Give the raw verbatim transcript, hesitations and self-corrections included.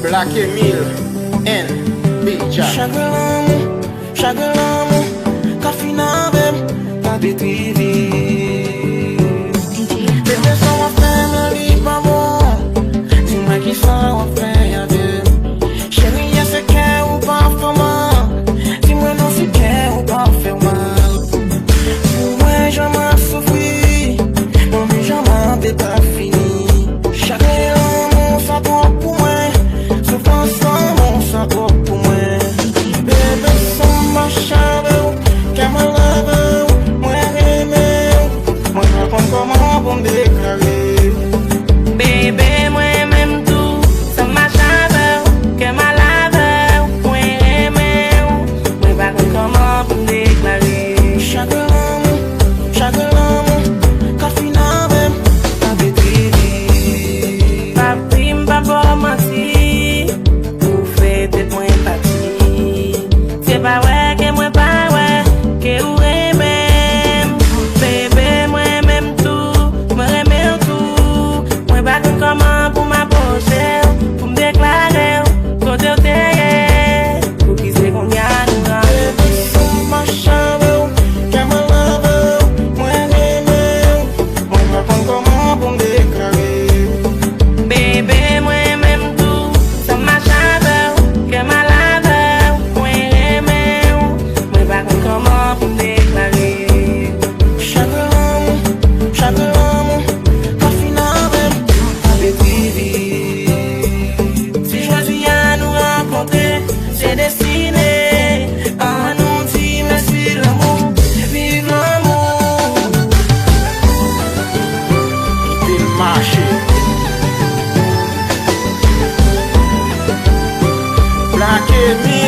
Black Emil and Beat Jack. Chagren lanmou, chagren lanmou, ka fin avè m, ka detwi vi m. Bebe, sa w ap fè m la, li pa bon. Di mwen kisa w ap fè avè m. Cheri, èske kè ou pa fè mal? Di mwen non, si kè ou pa fè mal. Pou mwen, jan m ap soufri, mwen menm jan m ap depafini. Chagren lanmou sa twòp pou mwen, soufrans lanmou sa twòp pou mwen. Bebe, san m mache avè w, kè m al avè w, mwen renmen w, mwen pa konn kòman pou m deklare. Bebe, mwen menm tou, san m mache avè w, kè m al avè w, mwen renmen w, mwen pa konn kòman pou m deklare. Chagren lanmou, chagren lanmou, ka fin avè m, ka detwi vi m. Papi, m pa ba w manti, ou fè tèt mwen pati. Se pa wè ke mwen pa wè ke ou renmen m. Bebe, mwen menm tou, mwen renmen w tou. Mwen pa konn kòman pou m apwoche w, pou m deklare w kote w te ye. Poukisa kounye a nou rankontre? Bebe, san m mache avè w, kè m al avè w, mwen renmen w, mwen pa konn kòman pou m deklare. Bebe, mwen menm tou, san m mache avè w, kè m al avè w, mwen renmen w, mwen pa konn kòman pou m deklare. Chagren lanmou, chagren lanmou, ka fin avè m, ka detwi vi m. Si jodi a nou rankontre, se destine. An nou di mèsi lanmou, viv lanmou. Kite l mache. Black Emil.